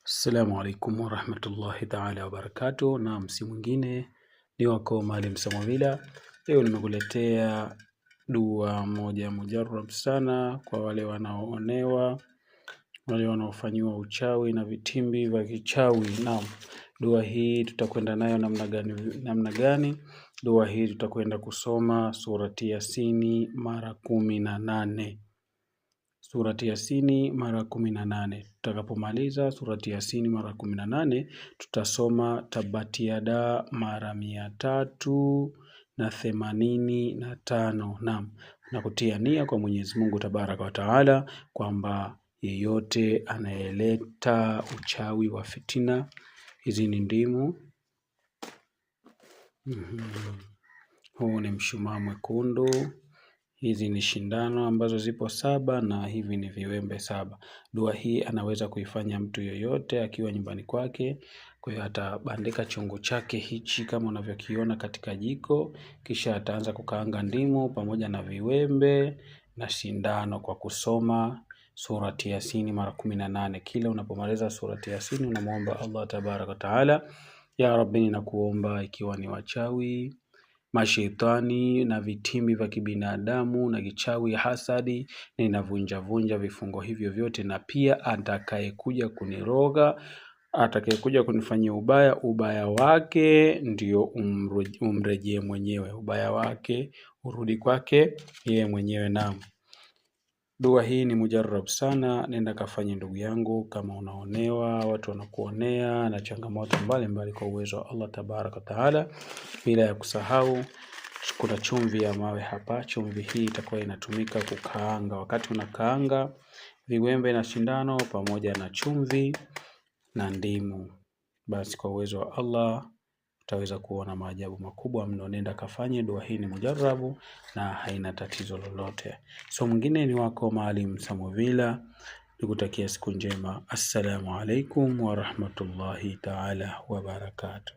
Assalamu alaikum warahmatullahi taala wabarakatuh. Na msi mwingine ni wako Maalim Samavila. Leo nimekuletea dua moja mujarab sana kwa wale wanaoonewa, wale wanaofanyiwa uchawi na vitimbi vya kichawi. Naam, dua hii tutakwenda nayo namna gani? Namna gani? Dua hii tutakwenda kusoma surati Yasini mara 18. Surati Yasini mara 18. Tutakapomaliza surati Yasini mara 18, tutasoma Tabati Yada mara 385. Naam, na kutia nia kwa Mwenyezi Mungu Tabaraka wa Taala kwamba yeyote anayeleta uchawi wa fitina, hizi ni ndimu. Huu ni mshumaa mwekundu. Hizi ni shindano ambazo zipo saba na hivi ni viwembe saba. Dua hii anaweza kuifanya mtu yoyote akiwa nyumbani kwake. Kwa hiyo atabandika chungu chake hichi kama unavyokiona katika jiko, kisha ataanza kukaanga ndimu pamoja na viwembe na shindano kwa kusoma surati Yasini mara 18. Kila unapomaliza surati Yasini unamwomba Allah tabaraka wa taala, ya Rabbi, ninakuomba ikiwa ni wachawi mashetani na vitimbi vya kibinadamu na kichawi hasadi, ninavunjavunja vifungo hivyo vyote, na pia atakayekuja kuniroga, atakayekuja kunifanyia ubaya, ubaya wake ndio umrejee mwenyewe, ubaya wake urudi kwake yeye mwenyewe. Naam. Dua hii ni mujarab sana, nenda kafanye ndugu yangu, kama unaonewa, watu wanakuonea na changamoto mbalimbali, kwa uwezo wa Allah tabaraka taala. Bila ya kusahau kuna chumvi ya mawe hapa. Chumvi hii itakuwa inatumika kukaanga. Wakati unakaanga viwembe na shindano pamoja na chumvi na ndimu, basi kwa uwezo wa Allah utaweza kuona maajabu makubwa mno. Nenda kafanye dua hii, ni mujarabu na haina tatizo lolote. So mwingine ni wako Maalim Samovila, nikutakia siku njema. Assalamu alaikum warahmatullahi taala wabarakatuh.